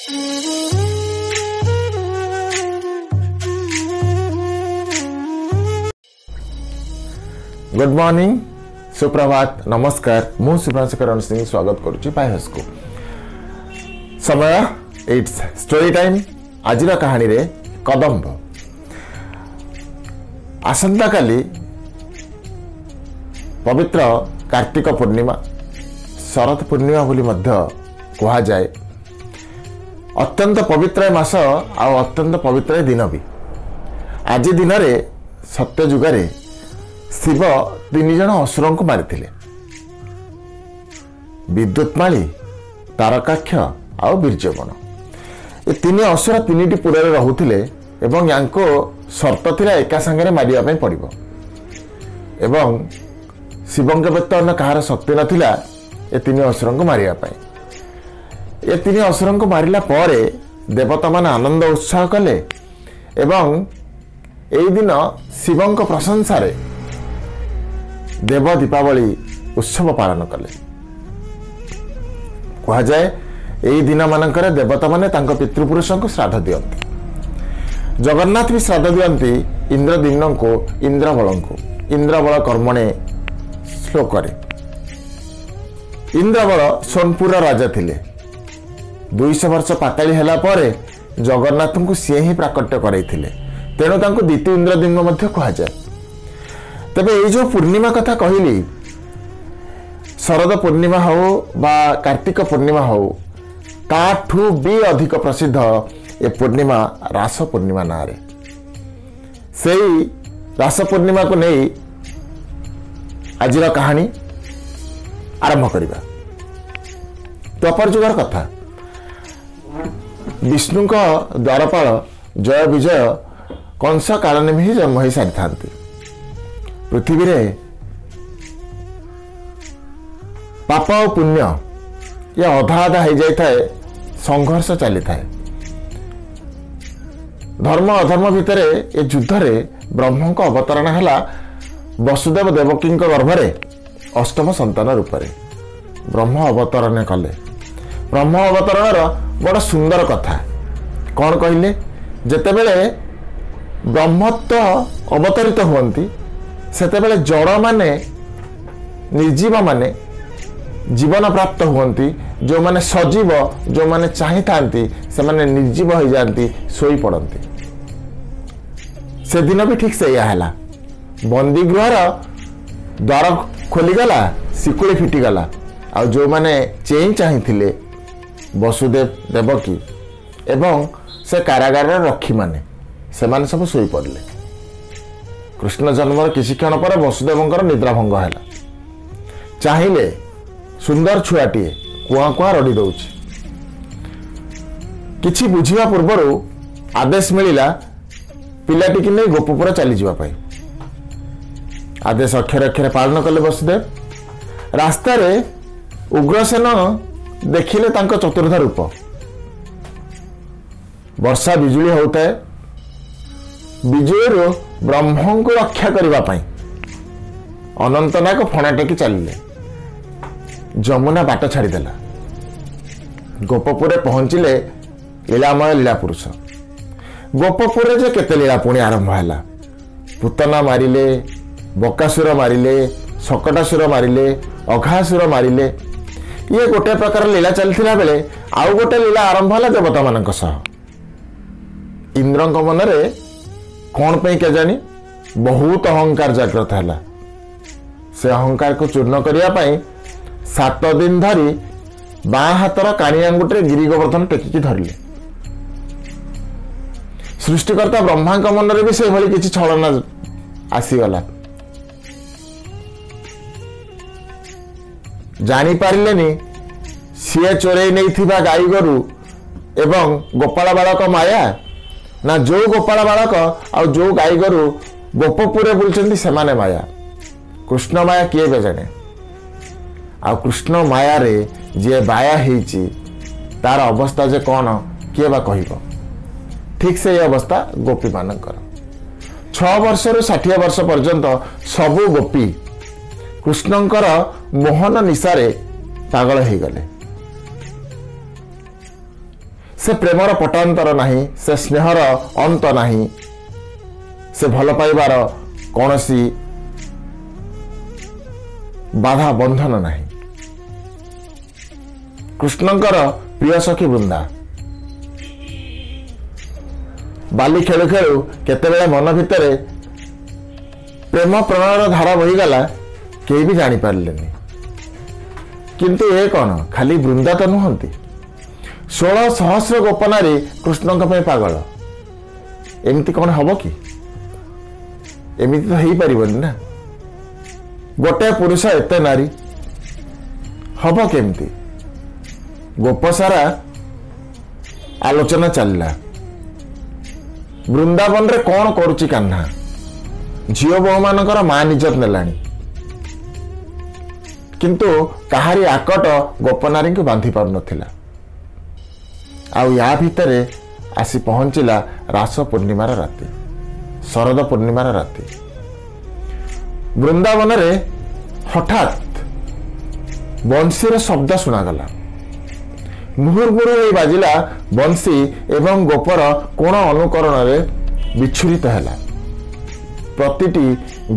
Good morning, ସୁପ୍ରଭାତ, ନମସ୍କାର। ମୁଁ ଶୁଭ୍ରାଂଶୁ କରଣ ସିଂ ସ୍ୱାଗତ କରୁଛି ପାଇହସ୍କୁ। ସମୟ it's story time. ଆଜିର କାହାଣୀରେ କଦମ୍ବ। ଆସନ୍ତାକାଲି ପବିତ୍ର କାର୍ତ୍ତିକ ପୂର୍ଣ୍ଣିମା, ଶରତ ପୂର୍ଣ୍ଣିମା ବୋଲି ମଧ୍ୟ କୁହାଯାଏ। ଅତ୍ୟନ୍ତ ପବିତ୍ର ମାସ ଆଉ ଅତ୍ୟନ୍ତ ପବିତ୍ର ଦିନ ବି। ଆଜି ଦିନରେ ସତ୍ୟଯୁଗରେ ଶିବ 3 ଜଣ ଅସୁରଙ୍କୁ ମାରିଥିଲେ, ବିଦ୍ୟୁତ୍ମାଳୀ, ତାରକାକ୍ଷ ଆଉ ବୀର୍ଯ୍ୟବଣ। ଏ 3 ଅସୁର 3ଟି ପୁରରେ ରହୁଥିଲେ ଏବଂ ୟାଙ୍କ ସର୍ତ୍ତ ଥିଲା ଏକା ସାଙ୍ଗରେ ମାରିବା ପାଇଁ ପଡ଼ିବ। ଏବଂ ଶିବଙ୍କ ବ୍ୟତୀତ ଅନ୍ୟ କାହାର ଶକ୍ତି ନଥିଲା ଏ 3 ଅସୁରଙ୍କୁ ମାରିବା ପାଇଁ। ଏ 3 ଅସୁରଙ୍କୁ ମାରିଲା ପରେ ଦେବତାମାନେ ଆନନ୍ଦ ଉତ୍ସାହ କଲେ ଏବଂ ଏଇ ଦିନ ଶିବଙ୍କ ପ୍ରଶଂସାରେ ଦେବ ଦୀପାବଳି ଉତ୍ସବ ପାଳନ କଲେ। କୁହାଯାଏ ଏଇ ଦିନମାନଙ୍କରେ ଦେବତାମାନେ ତାଙ୍କ ପିତୃପୁରୁଷଙ୍କୁ ଶ୍ରାଦ୍ଧ ଦିଅନ୍ତି। ଜଗନ୍ନାଥ ବି ଶ୍ରାଦ୍ଧ ଦିଅନ୍ତି ଇନ୍ଦ୍ରଦ୍ୟୁମ୍ନଙ୍କୁ, ଇନ୍ଦ୍ରବଳଙ୍କୁ। ଇନ୍ଦ୍ରବଳ କର୍ମଣେ ଶ୍ଲୋକରେ। ଇନ୍ଦ୍ରବଳ ସୋନପୁରର ରାଜା ଥିଲେ। 200 ବର୍ଷ ପାତାଳି ହେଲା ପରେ ଜଗନ୍ନାଥଙ୍କୁ ସିଏ ହିଁ ପ୍ରାକଟ୍ୟ କରାଇଥିଲେ, ତେଣୁ ତାଙ୍କୁ ଦ୍ୱିତୀୟ ଇନ୍ଦ୍ରଦ୍ୟୁମ୍ନ ମଧ୍ୟ କୁହାଯାଏ। ତେବେ ଏଇ ଯେଉଁ ପୂର୍ଣ୍ଣିମା କଥା କହିଲି, ଶରଦ ପୂର୍ଣ୍ଣିମା ହେଉ ବା କାର୍ତ୍ତିକ ପୂର୍ଣ୍ଣିମା ହେଉ, ତାଠୁ ବି ଅଧିକ ପ୍ରସିଦ୍ଧ ଏ ପୂର୍ଣ୍ଣିମା ରାସ ପୂର୍ଣ୍ଣିମା ନାଁରେ। ସେଇ ରାସ ପୂର୍ଣ୍ଣିମାକୁ ନେଇ ଆଜିର କାହାଣୀ ଆରମ୍ଭ କରିବା। ଦ୍ୱାପର ଯୁଗର କଥା। ବିଷ୍ଣୁଙ୍କ ଦ୍ୱାରପାଳ ଜୟ ବିଜୟ କଂସ କାଳନେମି ହିଁ ଜନ୍ମ ହୋଇସାରିଥାନ୍ତି। ପୃଥିବୀରେ ପାପ ଆଉ ପୁଣ୍ୟ ଇଏ ଅଧା ଅଧା ହେଇଯାଇଥାଏ, ସଂଘର୍ଷ ଚାଲିଥାଏ। ଧର୍ମ ଅଧର୍ମ ଭିତରେ ଏ ଯୁଦ୍ଧରେ ବ୍ରହ୍ମଙ୍କ ଅବତରଣ ହେଲା ବସୁଦେବ ଦେବକୀଙ୍କ ଗର୍ଭରେ ଅଷ୍ଟମ ସନ୍ତାନ ରୂପରେ। ବ୍ରହ୍ମ ଅବତରଣ କଲେ। ବ୍ରହ୍ମ ଅବତରଣର ବଡ଼ ସୁନ୍ଦର କଥା କ'ଣ କହିଲେ, ଯେତେବେଳେ ବ୍ରହ୍ମତ୍ୱ ଅବତରିତ ହୁଅନ୍ତି ସେତେବେଳେ ଜଡ଼ମାନେ, ନିର୍ଜୀବମାନେ ଜୀବନ ପ୍ରାପ୍ତ ହୁଅନ୍ତି। ଯେଉଁମାନେ ସଜୀବ, ଯେଉଁମାନେ ଚାହିଁଥାନ୍ତି ସେମାନେ ନିର୍ଜୀବ ହୋଇଯାଆନ୍ତି, ଶୋଇପଡ଼ନ୍ତି। ସେଦିନ ବି ଠିକ୍ ସେଇଆ ହେଲା। ବନ୍ଦୀଗୃହର ଦ୍ୱାର ଖୋଲିଗଲା, ଶିକୁଳି ଫିଟିଗଲା। ଆଉ ଯେଉଁମାନେ ଚେଇଁ ଚାହିଁଥିଲେ ବସୁଦେବ ଦେବକୀ ଏବଂ ସେ କାରାଗାରର ରକ୍ଷୀମାନେ, ସେମାନେ ସବୁ ଶୋଇପଡ଼ିଲେ। କୃଷ୍ଣ ଜନ୍ମର କିଛି କ୍ଷଣ ପରେ ବସୁଦେବଙ୍କର ନିଦ୍ରାଭଙ୍ଗ ହେଲା। ଚାହିଁଲେ ସୁନ୍ଦର ଛୁଆଟିଏ କୁଆଁ କୁଆଁ ରଡ଼ି ଦେଉଛି। କିଛି ବୁଝିବା ପୂର୍ବରୁ ଆଦେଶ ମିଳିଲା ପିଲାଟିକି ନେଇ ଗୋପପୁର ଚାଲିଯିବା ପାଇଁ। ଆଦେଶ ଅକ୍ଷରେ ଅକ୍ଷରେ ପାଳନ କଲେ ବସୁଦେବ। ରାସ୍ତାରେ ଉଗ୍ରସେନ ଦେଖିଲେ ତାଙ୍କ ଚତୁର୍ଥ ରୂପ। ବର୍ଷା ବିଜୁଳି ହେଉଥାଏ। ବିଜୁଳିରୁ ବ୍ରହ୍ମଙ୍କୁ ରକ୍ଷା କରିବା ପାଇଁ ଅନନ୍ତନାଗ ଫଣା ଟେକି ଚାଲିଲେ। ଯମୁନା ବାଟ ଛାଡ଼ିଦେଲା। ଗୋପପୁରରେ ପହଞ୍ଚିଲେ ଲୀଳାମୟ ଲୀଳା ପୁରୁଷ। ଗୋପପୁରରେ ଯେ କେତେ ଲୀଳା ପୁଣି ଆରମ୍ଭ ହେଲା। ପୁତନା ମାରିଲେ, ବକାସୁର ମାରିଲେ, ଶକଟାସୁର ମାରିଲେ, ଅଘାସୁର ମାରିଲେ। ଇଏ ଗୋଟେ ପ୍ରକାର ଲୀଳା ଚାଲିଥିଲା ବେଳେ ଆଉ ଗୋଟେ ଲୀଳା ଆରମ୍ଭ ହେଲା ଦେବତାମାନଙ୍କ ସହ। ଇନ୍ଦ୍ରଙ୍କ ମନରେ କ'ଣ ପାଇଁ କେଜାଣି ବହୁତ ଅହଙ୍କାର ଜାଗ୍ରତ ହେଲା। ସେ ଅହଙ୍କାରକୁ ଚୂର୍ଣ୍ଣ କରିବା ପାଇଁ 7 ଦିନ ଧରି ବାଁ ହାତର କାଣି ଆଙ୍ଗୁଠିରେ ଗିରି ଗୋବର୍ଦ୍ଧନ ଟେକିକି ଧରିଲେ। ସୃଷ୍ଟିକର୍ତ୍ତା ବ୍ରହ୍ମାଙ୍କ ମନରେ ବି ସେଇଭଳି କିଛି ଛଳନା ଆସିଗଲା। ଜାଣିପାରିଲେନି ସିଏ ଚୋରେଇ ନେଇଥିବା ଗାଈ ଗୋରୁ ଏବଂ ଗୋପାଳ ବାଳକ ମାୟା, ନା ଯେଉଁ ଗୋପାଳ ବାଳକ ଆଉ ଯେଉଁ ଗାଈ ଗୋରୁ ଗୋପପୁରରେ ବୁଲୁଛନ୍ତି ସେମାନେ ମାୟା। କୃଷ୍ଣ ମାୟା କିଏ ବେ ଜାଣେ। ଆଉ କୃଷ୍ଣ ମାୟାରେ ଯିଏ ବାୟା ହେଇଛି ତାର ଅବସ୍ଥା ଯେ କ'ଣ କିଏ ବା କହିବ। ଠିକ୍ ସେଇ ଅବସ୍ଥା ଗୋପୀମାନଙ୍କର। 6 ବର୍ଷରୁ 60 ବର୍ଷ ପର୍ଯ୍ୟନ୍ତ ସବୁ ଗୋପୀ କୃଷ୍ଣଙ୍କର ମୋହନ ନିଶାରେ ପାଗଳ ହେଇଗଲେ। ସେ ପ୍ରେମର ପଟାନ୍ତର ନାହିଁ, ସେ ସ୍ନେହର ଅନ୍ତ ନାହିଁ, ସେ ଭଲ ପାଇବାର କୌଣସି ବାଧା ବନ୍ଧନ ନାହିଁ। କୃଷ୍ଣଙ୍କର ପ୍ରିୟ ସଖୀ ବୃନ୍ଦା ବାଲି ଖେଳୁ ଖେଳୁ କେତେବେଳେ ମନ ଭିତରେ ପ୍ରେମ ପ୍ରଣୟର ଧାରା ବହିଗଲା, କେହି ବି ଜାଣିପାରିଲେନି। କିନ୍ତୁ ଏ କ'ଣ ଖାଲି ବୃନ୍ଦା ତ ନୁହନ୍ତି, 16 ସହସ୍ର ଗୋପନାରୀ କୃଷ୍ଣଙ୍କ ପାଇଁ ପାଗଳ। ଏମିତି କ'ଣ ହବ କି? ଏମିତି ତ ହେଇପାରିବନି ନା। ଗୋଟେ ପୁରୁଷ ଏତେ ନାରୀ ହବ କେମିତି? ଗୋପ ସାରା ଆଲୋଚନା ଚାଲିଲା, ବୃନ୍ଦାବନରେ କ'ଣ କରୁଛି କାହ୍ନା? ଝିଅ ବୋହୂମାନଙ୍କର ମା ନିଜତ ନେଲାଣି, କିନ୍ତୁ କାହାରି ଆକଟ ଗୋପନାରୀଙ୍କୁ ବାନ୍ଧି ପାରୁନଥିଲା। ଆଉ ୟା ଭିତରେ ଆସି ପହଞ୍ଚିଲା ରାସ ପୂର୍ଣ୍ଣିମାର ରାତି, ଶରଦ ପୂର୍ଣ୍ଣିମାର ରାତି। ବୃନ୍ଦାବନରେ ହଠାତ୍ ବଂଶୀର ଶବ୍ଦ ଶୁଣାଗଲା। ମୁହୁର୍ମୁହୁ ହୋଇ ବାଜିଲା ବଂଶୀ ଏବଂ ଗୋପର କୋଣ ଅନୁକରଣରେ ବିଚ୍ଛୁରିତ ହେଲା। ପ୍ରତିଟି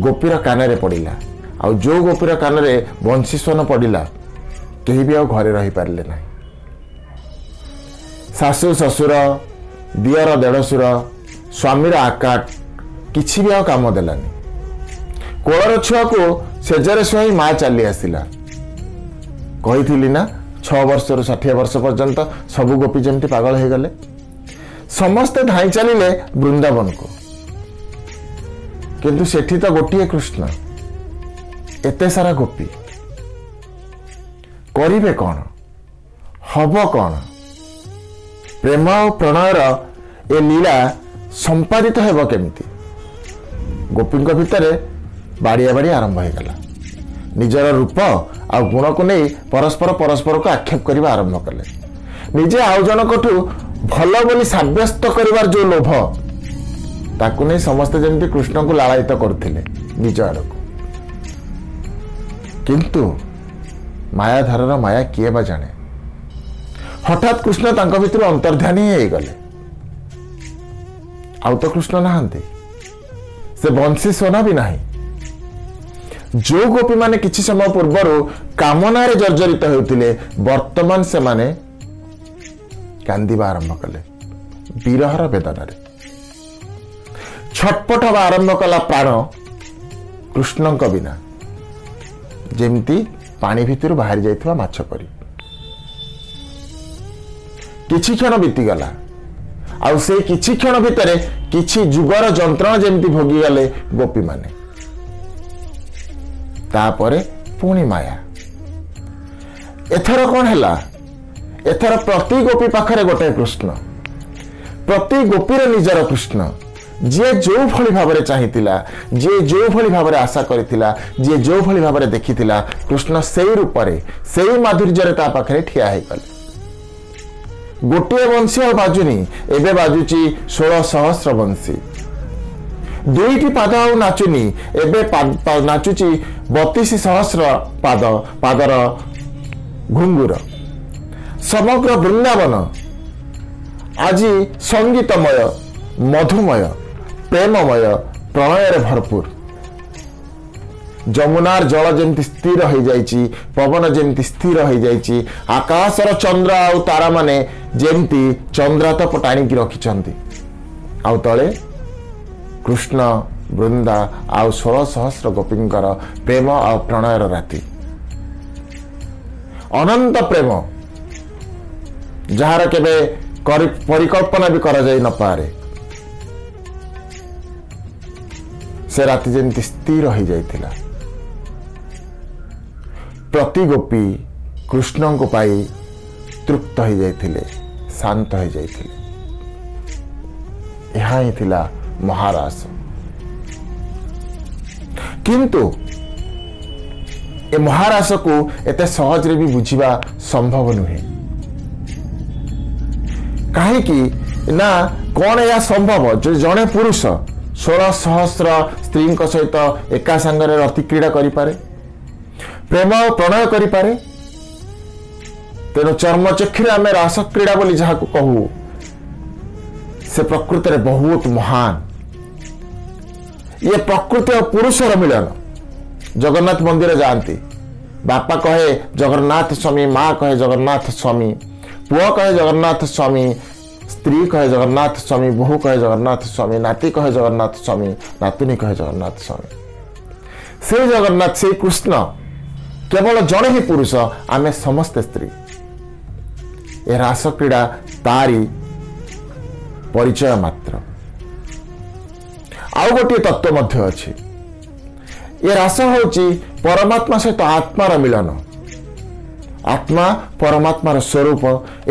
ଗୋପୀର କାନରେ ପଡ଼ିଲା। ଆଉ ଯେଉଁ ଗୋପୀର କାନରେ ବଂଶୀ ସ୍ୱନ ପଡ଼ିଲା, କେହି ବି ଆଉ ଘରେ ରହିପାରିଲେ ନାହିଁ। ଶାଶୁ ଶ୍ୱଶୁର, ଦିଅର ଦେଢ଼ଶୁର, ସ୍ୱାମୀର ଆକାଟ କିଛି ବି ଆଉ କାମ ଦେଲାନି। କୋଳର ଛୁଆକୁ ସେଜରେ ଶୁଆଇ ମା ଚାଲି ଆସିଲା। କହିଥିଲି ନା, 6 ବର୍ଷରୁ 60 ବର୍ଷ ପର୍ଯ୍ୟନ୍ତ ସବୁ ଗୋପୀ ଯେମିତି ପାଗଳ ହେଇଗଲେ। ସମସ୍ତେ ଧାଇଁ ଚାଲିଲେ ବୃନ୍ଦାବନକୁ, କିନ୍ତୁ ସେଠି ତ ଗୋଟିଏ କୃଷ୍ଣ, ଏତେ ସାରା ଗୋପୀ। କରିବେ କ'ଣ, ହବ କ'ଣ? ପ୍ରେମ ଆଉ ପ୍ରଣୟର ଏ ଲୀଳା ସମ୍ପାଦିତ ହେବ କେମିତି? ଗୋପୀଙ୍କ ଭିତରେ ବାଡ଼ିଆ ବାଡ଼ି ଆରମ୍ଭ ହେଇଗଲା। ନିଜର ରୂପ ଆଉ ଗୁଣକୁ ନେଇ ପରସ୍ପର ପରସ୍ପରକୁ ଆକ୍ଷେପ କରିବା ଆରମ୍ଭ କଲେ। ନିଜେ ଆଉ ଜଣଙ୍କଠୁ ଭଲ ବୋଲି ସାବ୍ୟସ୍ତ କରିବାର ଯେଉଁ ଲୋଭ, ତାକୁ ନେଇ ସମସ୍ତେ ଯେମିତି କୃଷ୍ଣଙ୍କୁ ଲାଳାୟିତ କରୁଥିଲେ ନିଜ ଆଡ଼କୁ। କିନ୍ତୁ ମାୟାଧରର ମାୟା କିଏ ବା ଜାଣେ? ହଠାତ୍ କୃଷ୍ଣ ତାଙ୍କ ଭିତରୁ ଅନ୍ତର୍ଧ୍ୟାନୀ ହେଇଗଲେ। ଆଉ ତ କୃଷ୍ଣ ନାହାନ୍ତି, ସେ ବଂଶୀ ସ୍ୱନ ବି ନାହିଁ। ଯେଉଁ ଗୋପୀମାନେ କିଛି ସମୟ ପୂର୍ବରୁ କାମନାରେ ଜର୍ଜରିତ ହେଉଥିଲେ, ବର୍ତ୍ତମାନ ସେମାନେ କାନ୍ଦିବା ଆରମ୍ଭ କଲେ ବିରହର ବେଦନାରେ। ଛଟପଟ ହେବା ଆରମ୍ଭ କଲା ପ୍ରାଣ କୃଷ୍ଣଙ୍କ ବିନା, ଯେମିତି ପାଣି ଭିତରୁ ବାହାରି ଯାଇଥିବା ମାଛ ପରି। କିଛି କ୍ଷଣ ବିତିଗଲା, ଆଉ ସେଇ କିଛି କ୍ଷଣ ଭିତରେ କିଛି ଯୁଗର ଯନ୍ତ୍ରଣା ଯେମିତି ଭୋଗିଗଲେ ଗୋପୀମାନେ। ତାପରେ ପୁଣି ମାୟା। ଏଥର କ'ଣ ହେଲା? ଏଥର ପ୍ରତି ଗୋପୀ ପାଖରେ ଗୋଟାଏ କୃଷ୍ଣ, ପ୍ରତି ଗୋପୀର ନିଜର କୃଷ୍ଣ। ଯିଏ ଯେଉଁଭଳି ଭାବରେ ଚାହିଁଥିଲା, ଯିଏ ଯେଉଁଭଳି ଭାବରେ ଆଶା କରିଥିଲା, ଯିଏ ଯେଉଁଭଳି ଭାବରେ ଦେଖିଥିଲା, କୃଷ୍ଣ ସେଇ ରୂପରେ ସେଇ ମାଧୁର୍ଯ୍ୟରେ ତା ପାଖରେ ଠିଆ ହେଇଗଲେ। ଗୋଟିଏ ବଂଶୀ ଆଉ ବାଜୁନି, ଏବେ ବାଜୁଛି 16 ସହସ୍ର ବଂଶୀ। ଦୁଇଟି ପାଦ ଆଉ ନାଚୁନି, ଏବେ ନାଚୁଛି 32 ସହସ୍ର ପାଦର ଘୁଙ୍ଗୁର। ସମଗ୍ର ବୃନ୍ଦାବନ ଆଜି ସଙ୍ଗୀତମୟ, ମଧୁମୟ, ପ୍ରେମମୟ, ପ୍ରଣୟରେ ଭରପୁର। ଯମୁନାର ଜଳ ଯେମିତି ସ୍ଥିର ହେଇଯାଇଛି, ପବନ ଯେମିତି ସ୍ଥିର ହେଇଯାଇଛି, ଆକାଶର ଚନ୍ଦ୍ର ଆଉ ତାରାମାନେ ଯେମିତି ଚନ୍ଦ୍ରାତପ ଟାଣିକି ରଖିଛନ୍ତି। ଆଉ ତଳେ କୃଷ୍ଣ, ବୃନ୍ଦା ଆଉ 16 ସହସ୍ର ଗୋପୀଙ୍କର ପ୍ରେମ ଆଉ ପ୍ରଣୟର ରାତି। ଅନନ୍ତ ପ୍ରେମ, ଯାହାର କେବେ ପରିକଳ୍ପନା ବି କରାଯାଇ ନପାରେ। ସେ ରାତି ଯେମିତି ସ୍ଥିର ହେଇଯାଇଥିଲା। ପ୍ରତି ଗୋପୀ କୃଷ୍ଣଙ୍କୁ ପାଇ ତୃପ୍ତ ହେଇଯାଇଥିଲେ, ଶାନ୍ତ ହେଇଯାଇଥିଲେ। ଏହା ହିଁ ଥିଲା ମହାରାସ। କିନ୍ତୁ ଏ ମହାରାସକୁ ଏତେ ସହଜରେ ବି ବୁଝିବା ସମ୍ଭବ ନୁହେଁ। କାହିଁକି ନା କ'ଣ ଏହା ସମ୍ଭବ ଯେ ଜଣେ ପୁରୁଷ 16 ସହସ୍ର ସ୍ତ୍ରୀଙ୍କ ସହିତ ଏକା ସାଙ୍ଗରେ ରତିକ୍ରୀଡ଼ା କରିପାରେ, ପ୍ରେମ ଓ ପ୍ରଣୟ କରିପାରେ? ତେଣୁ ଚର୍ମଚକ୍ଷୁରେ ଆମେ ରାସକ୍ରୀଡ଼ା ବୋଲି ଯାହାକୁ କହୁ, ସେ ପ୍ରକୃତରେ ବହୁତ ମହାନ। ଇଏ ପ୍ରକୃତି ଆଉ ପୁରୁଷର ମିଳନ। ଜଗନ୍ନାଥ ମନ୍ଦିର ଯାଆନ୍ତି, ବାପା କହେ ଜଗନ୍ନାଥ ସ୍ୱାମୀ, ମା କହେ ଜଗନ୍ନାଥ ସ୍ୱାମୀ, ପୁଅ କହେ ଜଗନ୍ନାଥ ସ୍ୱାମୀ, ସ୍ତ୍ରୀ କହେ ଜଗନ୍ନାଥ ସ୍ୱାମୀ, ବୋହୂ କହେ ଜଗନ୍ନାଥ ସ୍ୱାମୀ, ନାତି କହେ ଜଗନ୍ନାଥ ସ୍ୱାମୀ, ନାତୁଣୀ କହେ ଜଗନ୍ନାଥ ସ୍ୱାମୀ। ସେଇ ଜଗନ୍ନାଥ, ସେଇ କୃଷ୍ଣ କେବଳ ଜଣେ ହିଁ ପୁରୁଷ, ଆମେ ସମସ୍ତେ ସ୍ତ୍ରୀ। ଏ ରାସକ୍ରୀଡ଼ା ତାରି ପରିଚୟ ମାତ୍ର। ଆଉ ଗୋଟିଏ ତତ୍ତ୍ୱ ମଧ୍ୟ ଅଛି। ଏ ରାସ ହେଉଛି ପରମାତ୍ମା ସହିତ ଆତ୍ମାର ମିଳନ। ଆତ୍ମା ପରମାତ୍ମାର ସ୍ୱରୂପ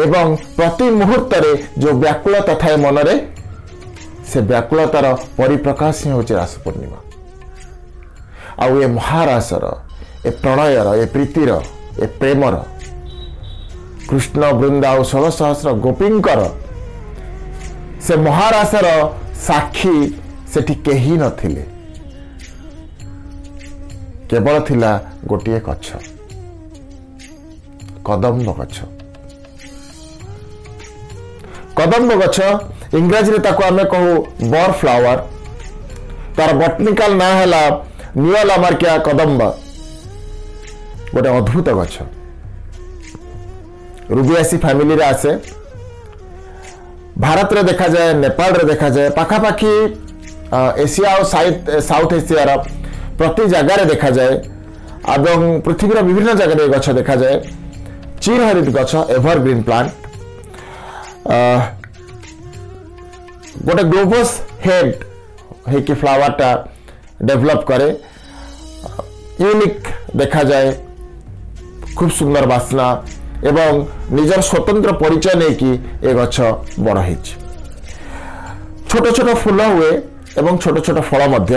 ଏବଂ ପ୍ରତି ମୁହୂର୍ତ୍ତରେ ଯେଉଁ ବ୍ୟାକୁଳତା ଥାଏ ମନରେ, ସେ ବ୍ୟାକୁଳତାର ପରିପ୍ରକାଶ ହିଁ ହେଉଛି ରାସ ପୂର୍ଣ୍ଣିମା। ଆଉ ଏ ମହାରାସର, ଏ ପ୍ରଣୟର, ଏ ପ୍ରୀତିର, ଏ ପ୍ରେମର, କୃଷ୍ଣ ବୃନ୍ଦ ଆଉ 16 ସହସ୍ର ଗୋପୀଙ୍କର ସେ ମହାରାସର ସାକ୍ଷୀ ସେଠି କେହି ନଥିଲେ, କେବଳ ଥିଲା ଗୋଟିଏ ଗଛ, କଦମ୍ବ ଗଛ। କଦମ୍ବ ଗଛ ଇଂରାଜୀରେ ତାକୁ ଆମେ କହୁ ବର୍ ଫ୍ଲାୱାର। ତାର ବଟନିକାଲ ନାଁ ହେଲା ନିଓଲାମାର୍କିଆ କଦମ୍ବ। ଗୋଟେ ଅଦ୍ଭୁତ ଗଛ, ରୁବିଆସି ଫ୍ୟାମିଲିରେ ଆସେ। ଭାରତରେ ଦେଖାଯାଏ, ନେପାଳରେ ଦେଖାଯାଏ, ପାଖାପାଖି ଏସିଆ ଆଉ ସାଉଥ ଏସିଆର ପ୍ରତି ଜାଗାରେ ଦେଖାଯାଏ ଏବଂ ପୃଥିବୀର ବିଭିନ୍ନ ଜାଗାରେ ଏ ଗଛ ଦେଖାଯାଏ। ଚିରହରିତ ଗଛ, ଏଭରଗ୍ରିନ୍ ପ୍ଲାଣ୍ଟ। ଗୋଟେ ଗ୍ଲୋବସ୍ ହେଡ୍ ହେଇକି ଫ୍ଲାୱାରଟା ଡେଭଲପ୍ କରେ, ୟୁନିକ୍ ଦେଖାଯାଏ, ଖୁବ୍ ସୁନ୍ଦର ବାସ୍ନା ଏବଂ ନିଜର ସ୍ୱତନ୍ତ୍ର ପରିଚୟ ନେଇକି ଏ ଗଛ ବଡ଼ ହେଇଛି। ଛୋଟ ଛୋଟ ଫୁଲ ହୁଏ ଏବଂ ଛୋଟ ଛୋଟ ଫଳ ମଧ୍ୟ,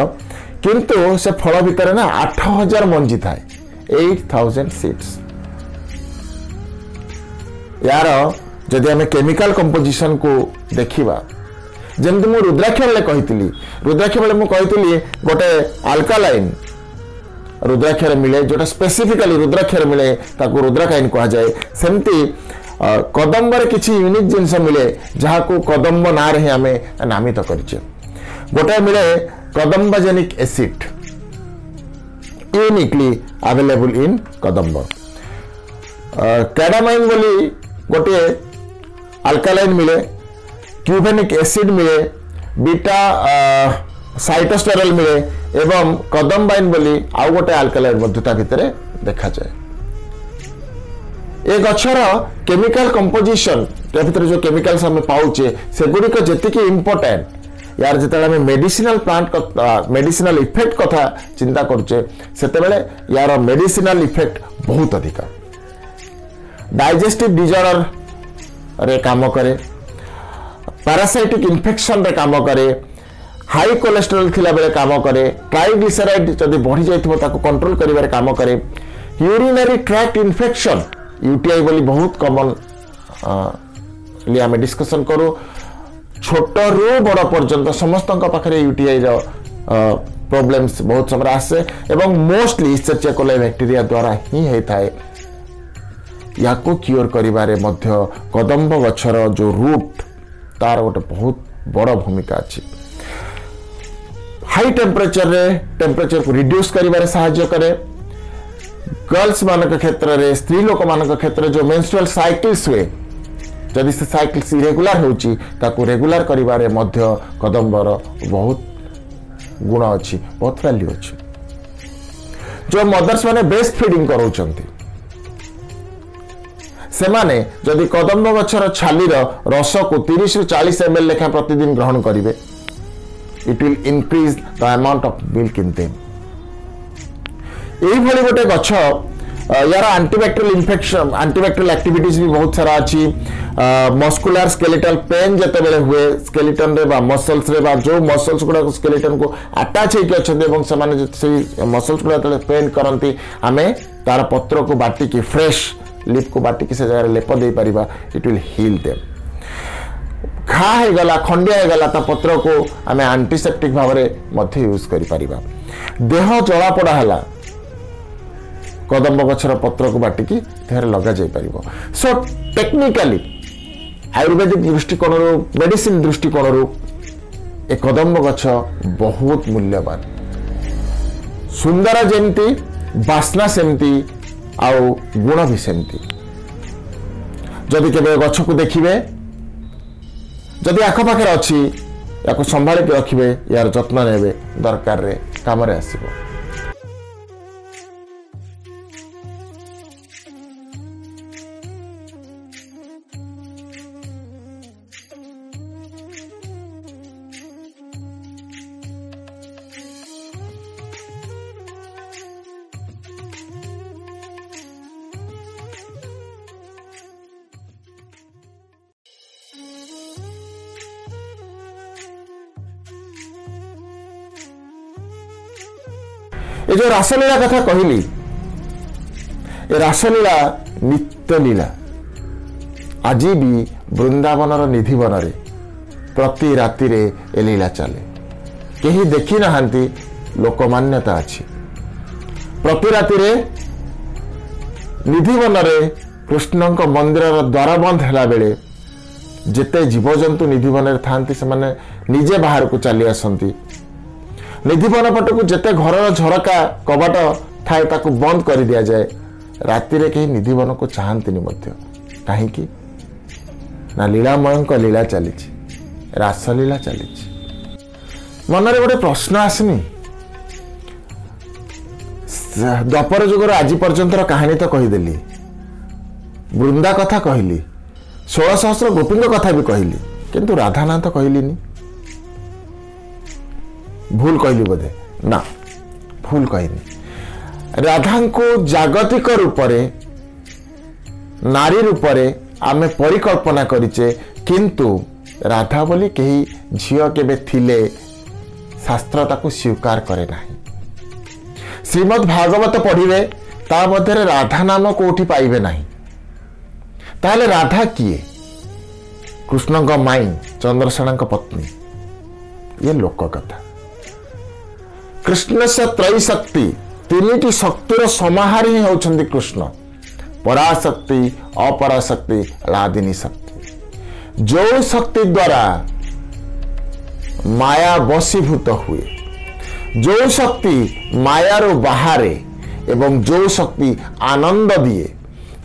କିନ୍ତୁ ସେ ଫଳ ଭିତରେ ନା 8000 ମଞ୍ଜି ଥାଏ, 8000 ସିଡ୍ସ। ୟାର ଯଦି ଆମେ କେମିକାଲ କମ୍ପୋଜିସନକୁ ଦେଖିବା, ଯେମିତି ମୁଁ ରୁଦ୍ରାକ୍ଷ ବେଳେ କହିଥିଲି, ରୁଦ୍ରାକ୍ଷ ବେଳେ ମୁଁ କହିଥିଲି ଗୋଟେ ଆଲକାଲାଇନ୍ ରୁଦ୍ରାକ୍ଷରେ ମିଳେ, ଯେଉଁଟା ସ୍ପେସିଫିକାଲି ରୁଦ୍ରାକ୍ଷରେ ମିଳେ, ତାକୁ ରୁଦ୍ରାକାଇନ୍ କୁହାଯାଏ। ସେମିତି କଦମ୍ବରେ କିଛି ୟୁନିକ୍ ଜିନିଷ ମିଳେ ଯାହାକୁ କଦମ୍ବ ନାଁରେ ହିଁ ଆମେ ନାମିତ କରିଛେ। ଗୋଟାଏ ମିଳେ କଦମ୍ବଜେନିକ୍ ଏସିଡ୍, ୟୁନିକଲି ଆଭେଲେବୁଲ୍ ଇନ୍ କଦମ୍ବ। କ୍ୟାଡାମାଇନ୍ ବୋଲି ଗୋଟିଏ ଆଲକାଲାଇନ୍ ମିଳେ, କ୍ୟୁଭେନିକ୍ ଏସିଡ୍ ମିଳେ, ବିଟା ସାଇଟୋଷ୍ଟେରଲ୍ ମିଳେ ଏବଂ କଦମ୍ବାଇନ୍ ବୋଲି ଆଉ ଗୋଟେ ଆଲକାଲାଇନ୍ ମଧ୍ୟ ତା ଭିତରେ ଦେଖାଯାଏ। ଏ ଗଛର କେମିକାଲ କମ୍ପୋଜିସନ୍, ତା ଭିତରେ ଯେଉଁ କେମିକାଲ୍ସ ଆମେ ପାଉଛେ ସେଗୁଡ଼ିକ ଯେତିକି ଇମ୍ପୋର୍ଟାଣ୍ଟ, ୟାର ଯେତେବେଳେ ଆମେ ମେଡିସିନାଲ ପ୍ଲାଣ୍ଟ ମେଡିସିନାଲ ଇଫେକ୍ଟ କଥା ଚିନ୍ତା କରୁଛେ, ସେତେବେଳେ ୟାର ମେଡିସିନାଲ ଇଫେକ୍ଟ ବହୁତ ଅଧିକା। ଡାଇଜେଷ୍ଟିଭ୍ ଡିଜର୍ଡରରେ କାମ କରେ, ପାରାସାଇଟିକ୍ ଇନଫେକ୍ସନରେ କାମ କରେ, ହାଇ କୋଲେଷ୍ଟ୍ରଲ୍ ଥିଲାବେଳେ କାମ କରେ, ଟ୍ରାଇଗ୍ଲିସେରାଇଡ୍ ଯଦି ବଢ଼ି ଯାଇଥିବ ତାକୁ କଣ୍ଟ୍ରୋଲ କରିବାରେ କାମ କରେ, ୟୁରିନାରୀ ଟ୍ରାକ୍ଟ ଇନଫେକ୍ସନ୍ ୟୁଟିଆଇ ବୋଲି ବହୁତ କମନ୍ ଆମେ ଡିସ୍କସନ୍ କରୁ, ଛୋଟରୁ ବଡ଼ ପର୍ଯ୍ୟନ୍ତ ସମସ୍ତଙ୍କ ପାଖରେ ୟୁଟିଆଇର ପ୍ରୋବ୍ଲେମ୍ସ ବହୁତ ସମୟରେ ଆସେ ଏବଂ ମୋଷ୍ଟଲି ଇସେରିଚିଆ କୋଲାଇ ବ୍ୟାକ୍ଟେରିଆ ଦ୍ୱାରା ହିଁ ହେଇଥାଏ। ୟାକୁ କ୍ୟୁର୍ କରିବାରେ ମଧ୍ୟ କଦମ୍ବ ଗଛର ଯେଉଁ ରୁଟ୍ ତାର ଗୋଟେ ବହୁତ ବଡ଼ ଭୂମିକା ଅଛି। ହାଇ ଟେମ୍ପରେଚରରେ ଟେମ୍ପରେଚରକୁ ରିଡ୍ୟୁସ୍ କରିବାରେ ସାହାଯ୍ୟ କରେ। ଗର୍ଲସ ମାନଙ୍କ କ୍ଷେତ୍ରରେ, ସ୍ତ୍ରୀ ଲୋକମାନଙ୍କ କ୍ଷେତ୍ରରେ ଯେଉଁ ମେନ୍ଷ୍ଟ୍ରୁଆଲ ସାଇକେଲ୍ସ ହୁଏ, ଯଦି ସେ ସାଇକେଲ୍ସ ଇରେଗୁଲାର ହେଉଛି ତାକୁ ରେଗୁଲାର କରିବାରେ ମଧ୍ୟ କଦମ୍ବର ବହୁତ ଗୁଣ ଅଛି, ବହୁତ ଭ୍ୟାଲ୍ୟୁ ଅଛି। ଯେଉଁ ମଦର୍ସ ମାନେ ବ୍ରେଷ୍ଟ ଫିଡିଂ କରାଉଛନ୍ତି, ସେମାନେ ଯଦି କଦମ୍ବ ଗଛର ଛାଲିର ରସକୁ 30ରୁ 40 ml ଲେଖାଏଁ ପ୍ରତିଦିନ ଗ୍ରହଣ କରିବେ, it will increase the amount of milk in them. ଏଇଭଳି ଗୋଟେ ଗଛ, ୟାର ଆଣ୍ଟିବ୍ୟାକ୍ଟେରିଆଲ ଇନଫେକ୍ସନ, ଆଣ୍ଟିବ୍ୟାକ୍ଟେରିଆଲ ଆକ୍ଟିଭିଟିଜ୍ ବି ବହୁତ ସାରା ଅଛି। ମସ୍କୁଲାର ସ୍କେଲିଟାଲ ପେନ୍ ଯେତେବେଳେ ହୁଏ ସ୍କେଲିଟନରେ ବା ମସଲ୍ସରେ, ବା ଯେଉଁ ମସଲ୍ସ ଗୁଡ଼ାକ ସ୍କେଲିଟନକୁ ଆଟାଚ୍ ହେଇକି ଅଛନ୍ତି ଏବଂ ସେମାନେ ସେଇ ମସଲ୍ସ ଗୁଡ଼ା ଯେତେବେଳେ ପେନ୍ କରନ୍ତି, ଆମେ ତାର ପତ୍ରକୁ ବାଟିକି, ଫ୍ରେଶ୍ ଲିଫ୍କୁ ବାଟିକି ସେ ଜାଗାରେ ଲେପ ଦେଇପାରିବା, it will heel them. ଘା ହେଇଗଲା, ଖଣ୍ଡିଆ ହେଇଗଲା, ତା ପତ୍ରକୁ ଆମେ ଆଣ୍ଟିସେପ୍ଟିକ୍ ଭାବରେ ମଧ୍ୟ ୟୁଜ୍ କରିପାରିବା। ଦେହ ଜଳାପୋଡ଼ା ହେଲା, କଦମ୍ବ ଗଛର ପତ୍ରକୁ ବାଟିକି ଦେହରେ ଲଗାଯାଇପାରିବ। ସୋ ଟେକ୍ନିକାଲି ଆୟୁର୍ବେଦିକ ଦୃଷ୍ଟିକୋଣରୁ, ମେଡିସିନ ଦୃଷ୍ଟିକୋଣରୁ ଏ କଦମ୍ବ ଗଛ ବହୁତ ମୂଲ୍ୟବାନ। ସୁନ୍ଦର ଯେମିତି, ବାସ୍ନା ସେମିତି, ଆଉ ଗୁଣ ବି ସେମିତି। ଯଦି କେବେ ଗଛକୁ ଦେଖିବେ, ଯଦି ଆଖପାଖରେ ଅଛି, ୟାକୁ ସମ୍ଭାଳିକି ରଖିବେ, ୟାର ଯତ୍ନ ନେବେ, ଦରକାରରେ କାମରେ ଆସିବ। ଏ ଯେଉଁ ରାସଲୀଳା କଥା କହିଲି, ଏ ରାସଲୀଳା ନିତ୍ୟଲୀଳା। ଆଜି ବି ବୃନ୍ଦାବନର ନିଧିବନରେ ପ୍ରତି ରାତିରେ ଏ ଲୀଳା ଚାଲେ। କେହି ଦେଖି ନାହାନ୍ତି, ଲୋକମାନ୍ୟତା ଅଛି। ପ୍ରତି ରାତିରେ ନିଧିବନରେ କୃଷ୍ଣଙ୍କ ମନ୍ଦିରର ଦ୍ୱାର ବନ୍ଦ ହେଲା ବେଳେ ଯେତେ ଜୀବଜନ୍ତୁ ନିଧିବନରେ ଥାଆନ୍ତି ସେମାନେ ନିଜେ ବାହାରକୁ ଚାଲି ଆସନ୍ତି। ନିଧିବନ ପଟକୁ ଯେତେ ଘରର ଝରକା କବାଟ ଥାଏ ତାକୁ ବନ୍ଦ କରିଦିଆଯାଏ। ରାତିରେ କେହି ନିଧିବନକୁ ଚାହାନ୍ତିନି ମଧ୍ୟ। କାହିଁକି ନା ଲୀଳାମୟଙ୍କ ଲୀଳା ଚାଲିଛି, ରାସଲୀଳା ଚାଲିଛି। ମନରେ ଗୋଟେ ପ୍ରଶ୍ନ ଆସିନି, ଦ୍ୱାପର ଯୁଗର ଆଜି ପର୍ଯ୍ୟନ୍ତର କାହାଣୀ ତ କହିଦେଲି, ବୃନ୍ଦା କଥା କହିଲି, 16 ସହସ୍ର ଗୋପୀଙ୍କ କଥା ବି କହିଲି, କିନ୍ତୁ ରାଧା ନାଁ ତ କହିଲିନି। ଭୁଲ କହିଲି ବୋଧେ? ନା, ଭୁଲ କହିନି। ରାଧାଙ୍କୁ ଜାଗତିକ ରୂପରେ, ନାରୀ ରୂପରେ ଆମେ ପରିକଳ୍ପନା କରିଛେ, କିନ୍ତୁ ରାଧା ବୋଲି କେହି ଝିଅ କେବେ ଥିଲେ ଶାସ୍ତ୍ର ତାକୁ ସ୍ୱୀକାର କରେ ନାହିଁ। ଶ୍ରୀମଦ୍ ଭାଗବତ ପଢ଼ିବେ, ତା ମଧ୍ୟରେ ରାଧା ନାମ କୋଉଠି ପାଇବେ ନାହିଁ। ତାହେଲେ ରାଧା କିଏ? କୃଷ୍ଣଙ୍କ ମାଇଁ, ଚନ୍ଦ୍ରସେଣାଙ୍କ ପତ୍ନୀ। ଇଏ ଲୋକ କଥା। କୃଷ୍ଣସ୍ୟ ତ୍ରୟୀ ଶକ୍ତି, ତିନିଟି ଶକ୍ତିର ସମାହାର ହିଁ ହେଉଛନ୍ତି କୃଷ୍ଣ। ପରାଶକ୍ତି, ଅପରାଶକ୍ତି, ହ୍ଲାଦିନୀ ଶକ୍ତି। ଯେଉଁ ଶକ୍ତି ଦ୍ୱାରା ମାୟା ବଶୀଭୂତ ହୁଏ, ଯେଉଁ ଶକ୍ତି ମାୟାରୁ ବାହାରେ ଏବଂ ଯେଉଁ ଶକ୍ତି ଆନନ୍ଦ ଦିଏ,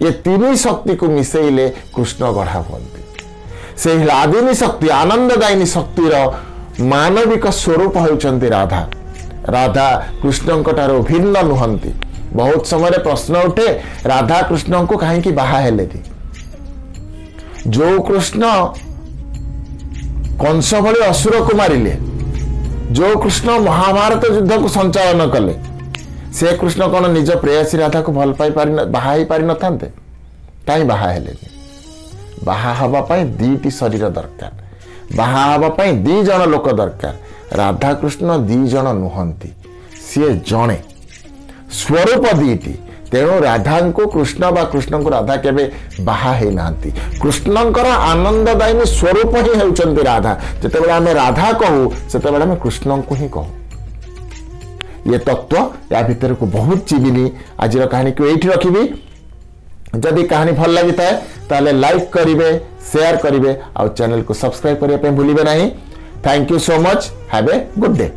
ଏ ତିନି ଶକ୍ତିକୁ ମିଶେଇଲେ କୃଷ୍ଣ ଗଢ଼ା ହୁଅନ୍ତି। ସେଇ ହ୍ଲାଦିନୀ ଶକ୍ତି, ଆନନ୍ଦଦାୟିନୀ ଶକ୍ତିର ମାନବିକ ସ୍ୱରୂପ ହେଉଛନ୍ତି ରାଧା। ରାଧା କୃଷ୍ଣଙ୍କ ଠାରୁ ଭିନ୍ନ ନୁହନ୍ତି। ବହୁତ ସମୟରେ ପ୍ରଶ୍ନ ଉଠେ, ରାଧା କୃଷ୍ଣଙ୍କୁ କାହିଁକି ବାହା ହେଲେନି? ଯୋଉ କୃଷ୍ଣ କଂସ ଭଳି ଅସୁରକୁ ମାରିଲେ, ଯୋଉ କୃଷ୍ଣ ମହାଭାରତ ଯୁଦ୍ଧକୁ ସଞ୍ଚାଳନ କଲେ, ସେ କୃଷ୍ଣ କ'ଣ ନିଜ ପ୍ରେୟସୀ ରାଧାକୁ ଭଲ ପାଇ ପାରି ବାହା ହେଇପାରିନଥାନ୍ତେ? କାହିଁ ବାହା ହେଲେନି? ବାହା ହେବା ପାଇଁ 2ଟି ଶରୀର ଦରକାର, ବାହା ହେବା ପାଇଁ 2 ଜଣ ଲୋକ ଦରକାର। ରାଧାକୃଷ୍ଣ 2 ଜଣ ନୁହନ୍ତି, ସିଏ ଜଣେ, ସ୍ୱରୂପ 2ଟି। ତେଣୁ ରାଧାଙ୍କୁ କୃଷ୍ଣ ବା କୃଷ୍ଣଙ୍କୁ ରାଧା କେବେ ବାହା ହେଇନାହାନ୍ତି। କୃଷ୍ଣଙ୍କର ଆନନ୍ଦଦାୟିନୀ ସ୍ୱରୂପ ହିଁ ହେଉଛନ୍ତି ରାଧା। ଯେତେବେଳେ ଆମେ ରାଧା କହୁ, ସେତେବେଳେ ଆମେ କୃଷ୍ଣଙ୍କୁ ହିଁ କହୁ। ଇଏ ତତ୍ତ୍ୱ, ୟା ଭିତରକୁ ବହୁତ ଯିବିନି। ଆଜିର କାହାଣୀକୁ ଏଇଠି ରଖିବି। ଯଦି କାହାଣୀ ଭଲ ଲାଗିଥାଏ ତାହେଲେ ଲାଇକ୍ କରିବେ, ସେୟାର କରିବେ, ଆଉ ଚ୍ୟାନେଲକୁ ସବସ୍କ୍ରାଇବ୍ କରିବା ପାଇଁ ଭୁଲିବେ ନାହିଁ। Thank you so much. Have a good day.